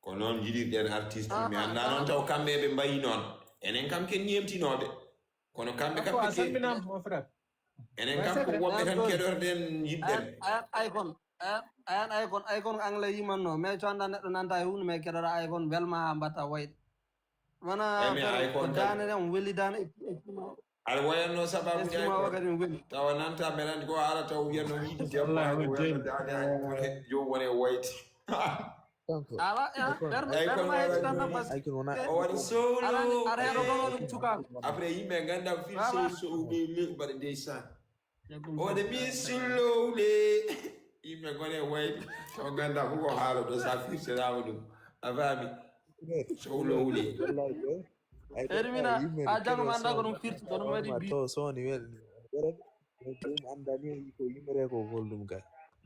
Ko noon njiɗirɗen artiste, mi annda noon taw kamɓe ɓe mbayi noon. Enen kam ken ñeemtinooɓe. Kono kamɓe kam ɓe keewi. Enen kam ko woɓɓe tan keɗorɗen yiɗɗen. Ayan Icon, ayan Icon, Icon anglais yimanno, mais so annda neɗɗo nanta e hunde, mais keɗora Icon welma ha mbatta wayde. Wona ko daane ɗen, weli daane. Aɗa wayatno sababuji ay ko tawa nanta mbeɗa andi ko haala taw wiyatno yiɗi debbo ay ko wiyatno daade ay ko he joom wone wayti. Ala ɓerɗe ɓerɗe ma heccitanno parce que o waɗi sowlo aɗa heɗo gono ɗum sukaako. Après yimɓe ganda fil sow sow ɓe le mbaɗa ndeysan. Oɗe mi sullowle. Yimɓe gone wayde, so ganda ko ko haala ɗo, sa firtiraama ɗum. A faami? Sowlo wuli. Hermina, a janngo mi annda ko ɗum firti, kono mi waɗi bi. To soni wel. Jom andani ko yimre ko gollum ga.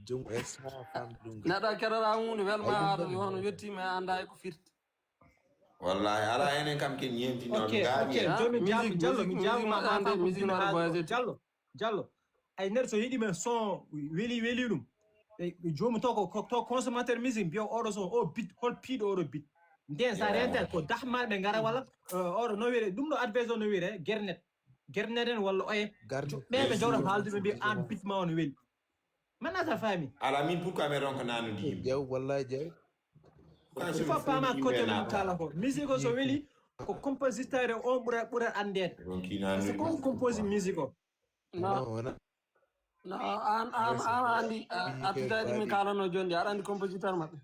Jom esna fan ɗum ga. Neɗɗo keɗoɗa hunde welma haɗo yo hono yettima e annda e ko firti. Wallahi, ala enen kam ken ñeenti noon ok ok gaañi. Jomi Musique, Jallo, mi musique, jaabu musique ma waɗa ma annde, fam musique waɗa ɗum voyagé. Jallo. Jallo. Ay neɗɗo so yiɗi men son weli weli ɗum. E joomi to ko ko- to consommateur musique mbiya oɗo son o bit hol piiɗo oɗo bit. Nden sa renta ko dahmal ɓe ngara walla oɗo no wiyre ɗum ɗo adverse o no wiyre gernet. Gernet en walla oye. Ɓeɓe jawɗo haalduɓe mbiya an bit ma on weli. Manata faami. Ala min pourquoi mi ronka nanude yimɓe? Jew wallahi jew. Pourquoi so Faut mi pas ma fundi côté yimɓe mum naata? Kala ko musique o so weli ko compositeur o on ɓura ɓura andeede. Ronki Parce que nanude. Kon composi musique o. No wona. No an an an andi attitaji mi kalano joni aɗa andi compositeur maɓɓe.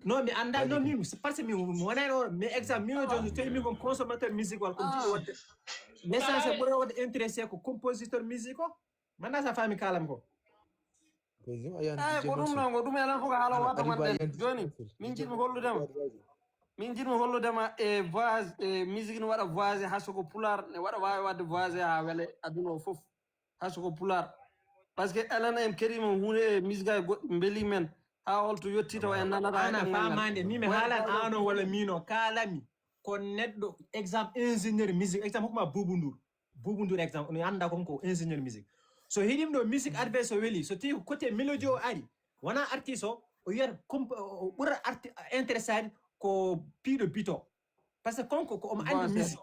Non, mi anda non min parce que mi wonani o mais exemple min o joni so tawi min kon consommateur musique wala ko jiɗi wadde. L'essentiel ɓura wadde intéressé ko compositeur musique o. Manata faami kalam ko. Eyi ko ɗum non ko ɗum enen fof ko haala wata wonde joni. Min jiɗmi holludema min jiɗmi holludema e voyage e musique ne waɗa voyage ha soko pulaar ne waɗa wawi wadde voyage ha wele aduna o fof. Hay soko pulaar. Parce que enen en keɗima hunde e musique aji goɗɗi beeli men ha holto yetti tawa en nanata Ana famande min mi haalan ano walla mino kalami ko neɗɗo exemple ingénieur musique exemple hokkuma Boubou Ndour. Boubou Ndour exemple no anda kon ko ingénieur musique. So heɗim ɗo musique adverse o weli so tawi ko côté mélodie o ari wona artiste o o yiyata comp o ɓura arti intéressade ko piiɗo bito. Parce que konko ko omo andi musique.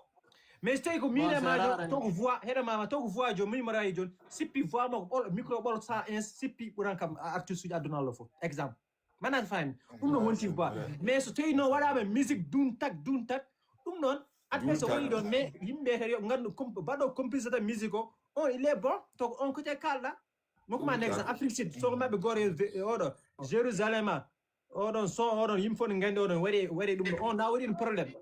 Mais so tawi ko miine ma jo to ko voix heɗo mama to ko voix jo min marayi jon sippi voix makko ɓolo micro ɓolo sa in sippi ɓuran kam artiste uji aduna Allah fof exemple. Manata faami ɗum no wonti voix. Mais so tawi noon waɗama musique dun tak dun tak ɗum noon adverse woni ɗon mais yimɓe kadi yo gandu baɗo compositeur musique o on il est bon to ko on côté kalɗa. Mo kuma next Afrique Sud so maɓɓe goto oɗo Jérusalem a oɗon son oɗon yimɓe fof ne gandi oɗon waɗi waɗi ɗum ɗo on na waɗi ɗum problème.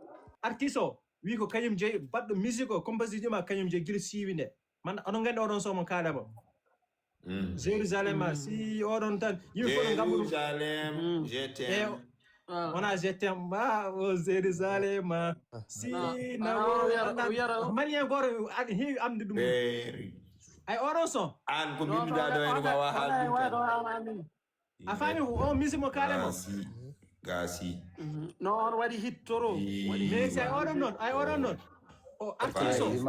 Artiste o wi ko kañum jeyi baɗɗo musique o composition ma kañum jeyi gila siiwi nde man oɗon gandi oɗon son mo kalama. Jérusalem a si oɗon tan yimɓe fof no gammuɗum Jérusalem, je t'aime. Wona je t'aime ba o Jérusalem a si na malien goto heewi amde ɗum. Ay oɗon son An ko binduɗa ɗo ene wawa haalde ɗum tan. A faami o musique mo kalama. Gasi. Gasi. No on waɗi hit toro. Mais si ay oɗon noon ay oɗon noon o artiste o e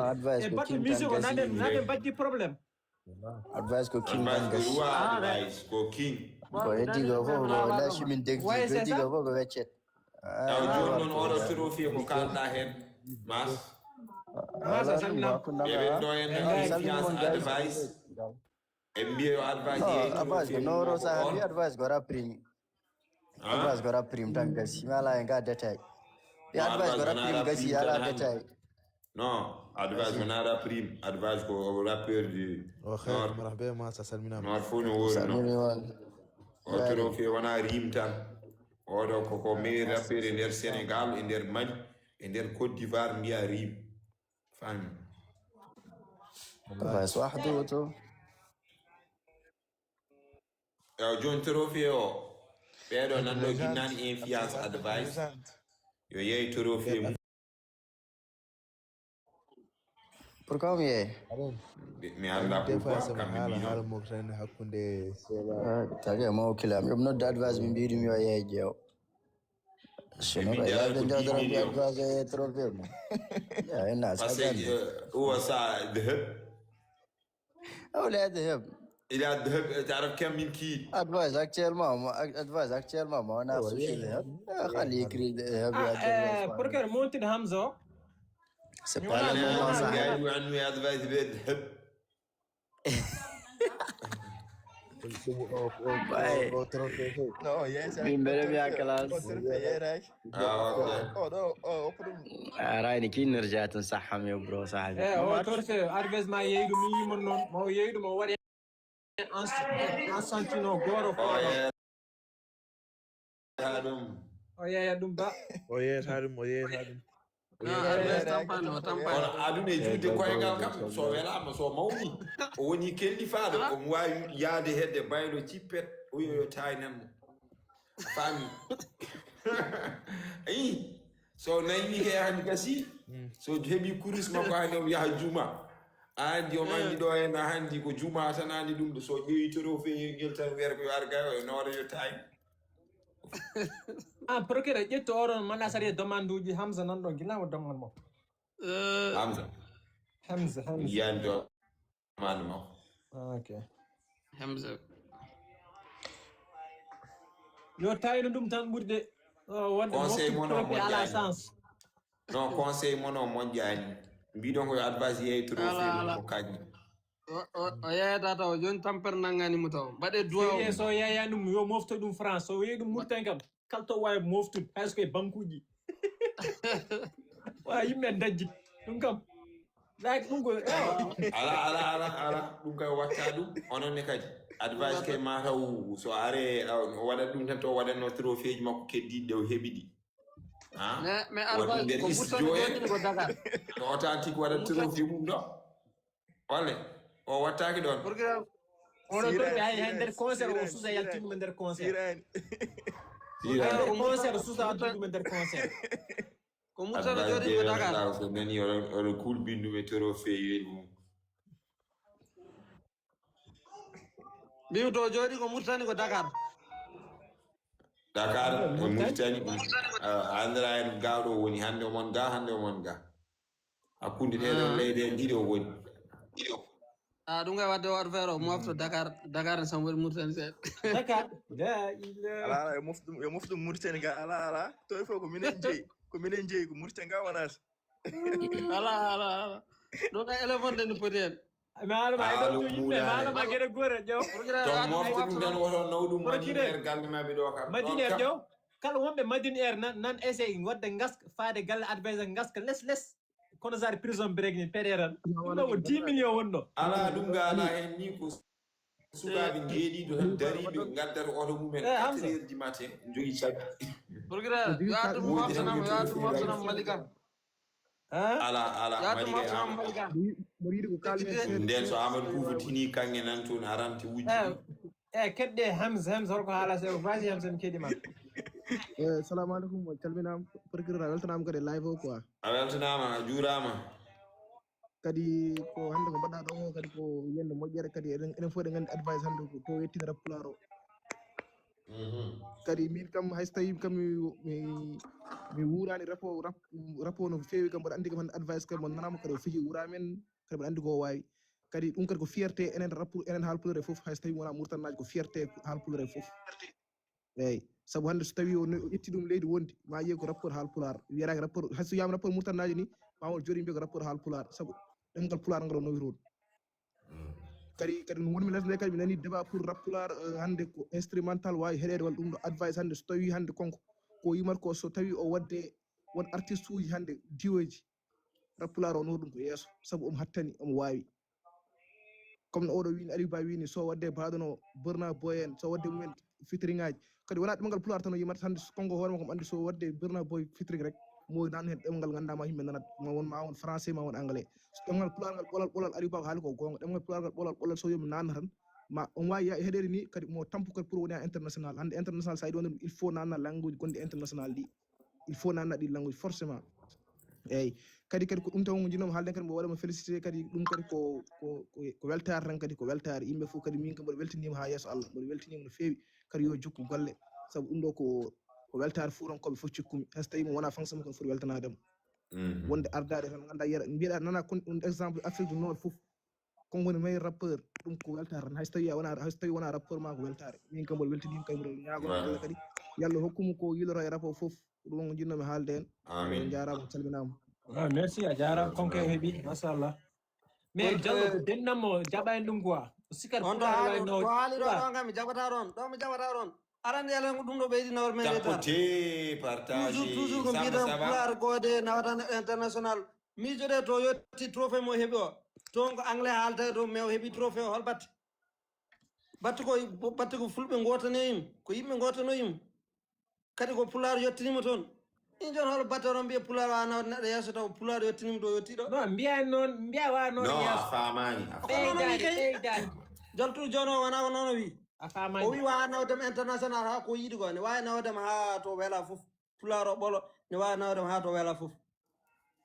baɗɗo musique o naɓe naɓe mbaddi problème. Advice ko king Advice ko dangas. Roi, advice ko king. Ko heddi ko fof ko laasi min degdi ko heddi ko fof ko weccet. Taw joni noon oɗo trophée ko kalɗa hen mas. Masa salmina. Eɓen ɗo en nana confiance advice. En mbiye yo advice yehi Advice ko trophée noro mum sa ko hali on. Advice ko rap prime. Hein? Advice ko rap prime tan gasi mi ala e nga détail. Yo advice ko rap prime gasi ala détail. Non, advice ko nara prime, advice ko rappeur du O xeer marax be ma sa salminama. Noir fof no wori noon. Salmini won. O trophée wona rim tan. Oɗo koko meilleur rappeur e nder Sénégal e nder Mali e nder Côte d'Ivoire mbiya rim. Fami. Advice wahdu to. Ewa joni trophée o ɓeɗo nanɗo ginnani influence advice yo yeey trophée mum. Pourquoi mi yeey? Mi anda Des fois pourquoi sama kamɓe haala mbino. Haala mokitani hakkunde. Tagi e maw kilam yoɓ nodde advice mi mbiɗum yo yeey ƴeew. Sino ko yawde jawdoro mbiya gose e trophée mum. Ya en na Parce que sagande. euh, uwa sa deheb Awle advice heb. Il a deheb تعرف كم من كيل. Advice actuellement mo advice actuellement mo wona social heb. Xali écrit heb ya Ah, eh, pour que montude Hamza o. C'est pas le moment ça. Gars yi anu advice be deheb. Min mbeɗa mbiya classe. Ah, ok. Arayni ki nerja tan sahha mi bro sahha. Eh, o torse advice ma yeeyi ɗum mi yimo noon mo yeeyi ɗum o waɗi en sentino goro O yeeya ɗum. O yeeya ɗum ba. O yeeyata ɗum o yeeyata ɗum. Aduna e juude koyngal kam, so welaama, so mawni, o woni kellifaaɗo, omo waawi yaade hedde baylo cippet, o wiya yo taaynan mo. Faami? Ayi, so nayi ke hannde gasi, so heɓi kuris makko hannde omo yaha juuma. Anndi omo anndi ɗo en hannde ko juuma tan anndi ɗum ɗo. So ƴeewi trophée ngel tan wiyata ko yo ar gayo e noore yo taay. Ah, procureur, ƴettu oɗon mana sari e demande uji Hamza nan ɗon gila mo demande mo. Hamza. Hamza, Hamza. Yiyan demande makko. Ah, ok. Hamza. Yo tayno ɗum tan ɓurde. Oh, wonde Conseil moftu mono trophée à la moƴƴani. Chance. Non, conseil mono moƴƴani. Mbiɗon ko advice yeey trophée Ala, ɗum ala. Ko kañum. O o- o yeyata taw joni tampere nanngani mo taw mbaɗe duwaw. Sérieux, so yaya ɗum yo mofto ɗum France, so weyi ɗum Mauritanie kam, kala to wawi moftude, hay so koye bankuji. Wa yimɓe dajji ɗum kam. Like ɗum ko ewa. Ala ala ala ala ɗum kay watta ɗum. Onon ne kadi advice kay mataw so are o waɗat ɗum tan to waɗatno trophée ji makko keddiɗi ɗe o heɓi ɗi. Ha? Mais mais Waɗi Alpha nder ko is Moussa joye. Joni ko Dakar. No authentique waɗat trophée mum ɗo. Wale o wattaki ɗon. Pour que Oɗo Sirani, toɓe hay hay Sirani, nder concert o Sirani, susa yalti ɗum e nder concert. Sirani. Sirani. Nder concert o susa yalti ɗum e nder concert. Ko Moussa Joni ko Dakar. Advice so nani oɗo oɗo kulbinɗum e trophée yeyi mum. Mbimi to jooɗi ko Mauritanie ko Dakar. Dakar e Mauritanie. Andira en ga ɗo woni hannde omon ga hannde omon ga. Hakkunde ɗe ɗon leyɗe ɗiɗo woni. A ɗum kay wadde o adfere o mofto Dakar Dakar ne sam waɗi Mauritanie seeɗa. Dakar. La ilaha. Ala ala yo moftu ɗum yo moftu ɗum Mauritanie ga ala ala to il faut ko minen jeeyi ko minen jeeyi ko Mauritanie ga wonata. Ala ala ala. Ɗum kay éléphant de no poti hen. Mi haala ma Haala ɗo yimɓe muulaare. Haala ma gere gore ƴeew. To moftu ɗum tan woto naw ɗum Procureur. Madineer galle maɓɓe ɗo kam. Madine Air ƴeew. Kala wonɓe Madine Air nan nan essai wadde ngaska faade galle advisor ngaska les les. Kono sar prison break ni peɗe tan. Ɗum ɗo ko dix millions wonno. Ala ɗum ga ala hen ni ko sukaaɓe jeeɗiɗo tan dariɓe gaddata oto mumen Eh, Hamza. Quatre heures du matin jogi caggi. Procureur yo addu moftanam yo addu moftanam Malika. Hein? Ala ala Yo addu Malika e moftanam Amadou. Malika. Mboɗo yiɗi ko kaalmi Nden so Amadou Koufa tini kanŋe nan toon aranti wujji. Eh, eh, kedde Hamza Hamza holko haala sew vas-y Hamza mi keɗima. Eh, salamu aleykum, on calminaama, procureur a weltanaama kadi e live o quoi. A weltanaama a juuraama. Kadi ko hannde ko mbaɗɗa ɗo o kadi ko yiyannde moƴƴere kadi eɗen eɗen fof eɗen nganndi advice hannde ko to yettinta pulaar o. Kadi min kam hay so tawii kam mi mi mi wuuraani rapport rap- rapport no feewi kam mboɗo anndi kam hannde advice kam mo nanaama kadi o fiji wuuraami en kadi mboɗo anndi ko o waawi. Kadi ɗum kadi ko fierté enen rapport enen haalpulaar e fof hay so tawii wonaa murtanaaji ko fierté haalpulaar e fof. Eeyi, sabu hannde so tawii o ne- o ƴetti ɗum leydi wondi ma yiye ko rapport haalpulaar wiyata ko rapport hay so wiyaama rapport murtanaaji ni ma won jooɗi mbiya ko rapport haalpulaar sabu ɗemngal pulaar ngal o nawi toon. Kadi kadi no wonmi lesde kadi mi nani débat pour rappulaar eh, hannde ko instrumental waawi heɗeede walla ɗum ɗo advice hannde so tawii hannde konko ko yimat ko so tawii o waɗde won artiste uji hannde diweji rappulaar o nawi ɗum ko yeeso sabu omo hattani omo waawi. Comme no oɗo wini Aliou Ba wini so wadde baɗono Burna Boy en so wadde mumen featuring aji kadi wona ɗemngal pulaar tan o yimata hannde so konko hoore makko andi so wadde Burna Boy featuring rek mo nan hen ɗemngal ngannda ma yimɓe nanat ma won ma won français ma won anglais so ɗemngal pulaar ngal ɓolal ɓolal Aliou Ba ko haali ko goonga ɗemngal pulaar ngal ɓolal ɓolal so yomi nanna tan ma on wawi ya heɗede ni kadi mo tampu kadi pour woni international hannde international sa yiɗi wonde ɗum il faut nanna langue uji gonɗi international ɗi il faut nanna ɗi langue uji forcément eyyi kadi kadi ko ɗum tan ko jinnomi haalden kadi mbo waɗama félicité kadi ɗum kadi ko ko ko ko weltare tan kadi ko weltare yimɓe fof kadi min kam mboɗo weltanima ha yeeso Allah mboɗo weltanima no feewi kadi yo jokku golle saabu ɗum ɗo ko ko weltare fuurankoɓe fof cikkumi hay so tawi mo wona fonction kon foti weltanademo wonde ardade tan ganda yiyata mbiɗa nana kon ɗum exemple Afrique du Nord fof kon woni meilleur rappeur ɗum ko weltare tan hay so tawi a wona hay so tawi wona rappeur ma ko weltare min kam mboɗo weltanima kadi mboɗo ñaago Allah kadi yalla hokkumo ko yiloro e rapport fof ɗum ko jinnomi haalde hen Amin. On jarama on calminama. Ah, merci a jarama konko e heeɓi machallah. Mais Jallo ko dennammo jaɓa en ɗum quoi. Sikkat On ɗo haali ɗo haali ɗo ɗo kam mi jaɓata ɗon ɗo mi jaɓata ɗon. Arande yala ko ɗum ɗo ɓeydi nawor men retard. Tapoter, partager. Toujours toujours ko mbiɗon pulaar goode nawata international. Miijoɗe to yetti trophée mo heɓi o. Toon ko anglais haalta ɗum mais o heɓi trophée o hol batte. Batte ko batte ko fulɓe gotanoyim ko yimɓe gotanoyim. Kadi ko pulaar yettinima toon. In jooni hol battoro mbiya pulaar wa nawde neɗɗo yeeso taw pulaar yo tinim ɗo yo tiɗo. Non, mbiya noon, mbiya wa noon. Non, a yeeso. Faamaani, a faamaani. Ɓeydaade, ɓeydaade. Jaltuɗo jooni o wonaa ko noon o wii. A faamaani. O wii wa nawdema international haa ko yiɗi ko ne waawi nawdema haa to wela fof. Pulaar o ɓolo ne waawi nawdema haa to wela fof.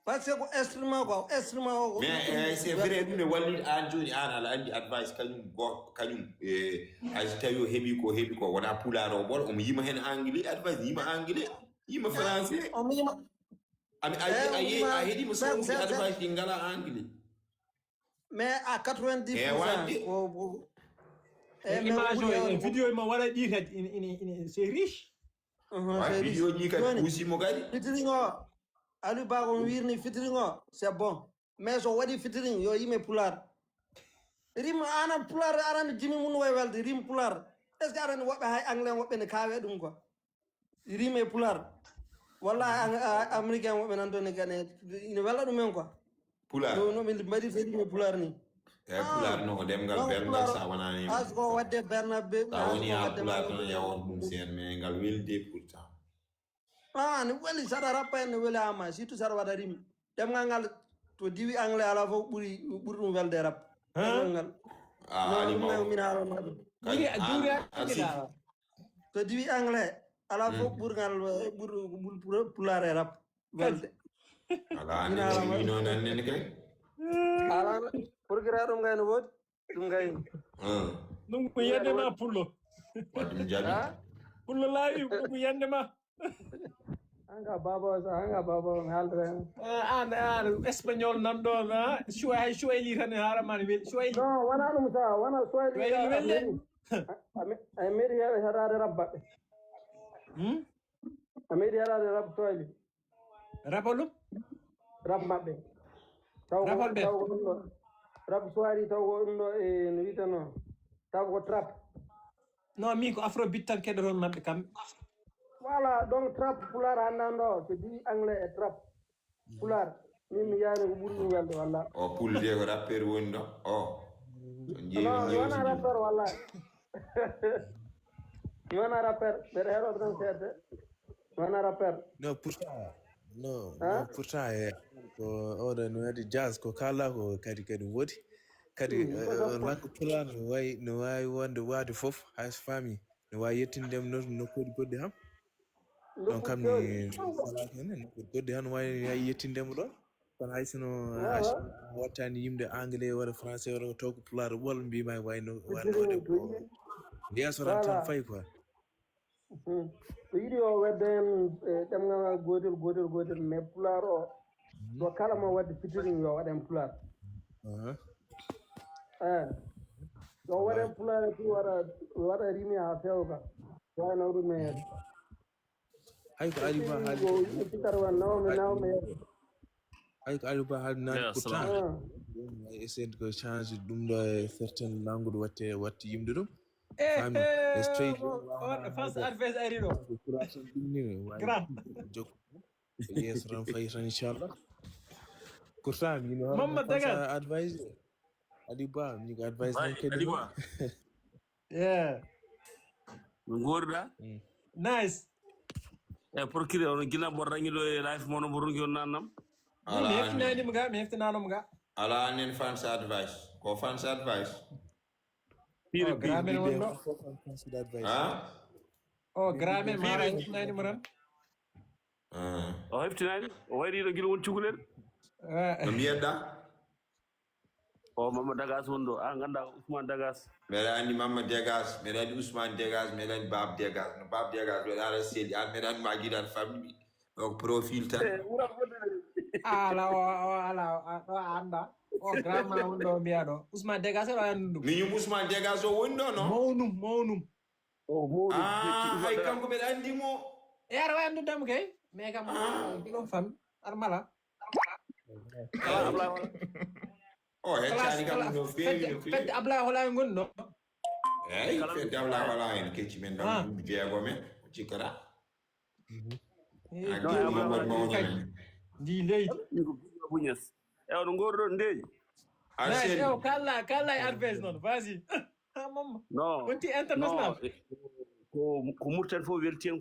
Parce que ko instrument quoi, instrument o ko. Mais eh, c'est vrai, ɗum ne walli aan jooni aan aɗa anndi advice kañum go kañum eh, hay so tawi o heɓi ko heɓi ko wona pulaar o ɓolo omo yima heen anglais advice yima anglais yima français. Omo yima. Ami a a a heɗima sondi advice ɗi ngala anglais. Mais à quatre-vingt-dix pour cent ko ko e mais image o ɓuri e vidéo ma waɗa ɗi kadi ina ina ina c'est riche. Wa vidéo ji kadi kusimo kadi. Fitiringo Aliou Ba ko wirni fitiringo c'est bon. Mais so waɗi fitiring yo yime pulaar. Rim anan pulaar anan jimi mun way welde rim pulaar. Est ce que anan woɓɓe hay anglais woɓɓe ne kaawe ɗum quoi. Rim e pulaar. Walla américain woɓɓe nan toon ne gane ina wella ɗum en quoi. Pulaar no no min mbaɗi fedi mo pulaar ni. E pulaar no ko demgal berngal sa wonani as ko wadde bernabe sa woni ha pulaar tan yawon ɗum seen mais ngal welde pourtant. Ah, ne weli saɗa rappa en ne weli ama surtout saɗa waɗa rimi. Ɗemngal ngal to diwi anglais ala fof ɓuri ɓuri ɗum welde rap. Ɗemngal ngal. Ah, ali mo min haala ma ɗum. Ɓuri a juuri a to diwi anglais ala fof ɓurgal ɓuri ɓuri pulaar e rap welde. Ala ni no nan nen kay. Ala purgira ɗum ngay no woodi. Ɗum ngay. Ɗum ko yande ma pullo. Waɗum jaɓi. Pullo laawi ɗum ko yande ma. Anga baba sa anga baba on haldre. An an espagnol nan ɗo na shuwa shuwa li tan hara man wel shuwa li. No wana ɗum sa wana shuwa li. Welde. Ay meri ya harare rabba. Hmm. A meeɗi heɗaade rap toile. Rap holɗum? Rap maɓɓe. Taw ko Rap holɓe? Taw ko ɗum ɗo. Rap soirée taw ko ɗum ɗo e no wiyeteno. Taw ko trap. Non, min ko afrobeat tan keɗoton maɓɓe kam. Voilà, donc trap pulaar hannde ɗo so diwi anglais e trap. Pulaar min mi yaani ko ɓuri ɗum welde walla. O pulde ko rappeur woni ɗo o. So jeeyi on jeeyi wona rappeur walla. Mi wona rappeur mbeɗa heɗoto tan seedde. Mi wona rappeur. Non pourtant non non pourtant e ko oɗo no waɗi jazz ko kala ko kadi kadi woodi kadi langue pulaar no wawi no wawi wonde waade fof hayso faami no wawi yettinde ɗum nokkuuji goɗɗi ham. Ɗon kam mi salaki heen nokkuuji goɗɗi han wawi hay yettindemo ɗon kono hay sino wattani yimde anglais walla français walla taw ko pulaar ɓol mbima wayno wano waɗe ko yeeso tan tan fayi quoi. Ko yiɗi o wedde hen e ɗemngal ngal gotel gotel gotel mais pulaar o ɗo kala mo wadde fitiring yo waɗen pulaar. Eyi yo waɗen pulaar e ɗum waɗa waɗa rimi ha fewka wayno ɗum e hay ko Aliou Ba haali hay ko Aliou Ba haali nani pourtant essayer ko change ɗum ɗo e certaine langue ɗo watte watte yimde ɗum fami e straight on face adverse ari ɗo jokko yeeso tan fayi tan inchallah pourtant mino mamma daga advice Aliou Ba mi ko advice tan kadi yeah. No nguurɗa? Nice. E procureur on gila mboɗo rangi ɗo e life mono mboɗo rangi on nannam. Mi heftinanimo ga mi heftinanimo ga. Ala nen fans advice ko fans advice. Pire pire. Gramen wonno. Ha? O gramen mara heftinanimo tan. O heftinani o wayri ɗo gila won cukalel. No mbiyatɗa? O Mama Dagas won ɗo a ganda Ousmane Dagas. Mbeɗa andi Mama Degas mbeɗa andi Ousmane Degas mbeɗa andi Bab Degas no Bab Degas mbeɗa ara seli an mbeɗa andi ma giɗan famille donc profil tan. Ala o o ala ɗo a anda o grand ma won ɗo mbiya ɗo Ousmane Degas ɗo andi ɗum. Miñum Ousmane Degas o woni ɗo no mawnum mawnum. O mawɗo jecci ɗum hay kanko mbeɗa andi mo. E aɗa wawi andude mo kay mais kam ɗon fami aɗa mala. O heccani kam no feewi no feewi fedde ablaye hola en goni ɗo. Eyi fedde ablaye hola en kecci men ɗam duuɓi jeego men o cikkata. Ndi leydi. Buñes e ono ngorɗon ndeeƴi. Arsel ew kalla kalla e advance noon vas-y. Mamma non wonti international. Ko ko murten fof welti en.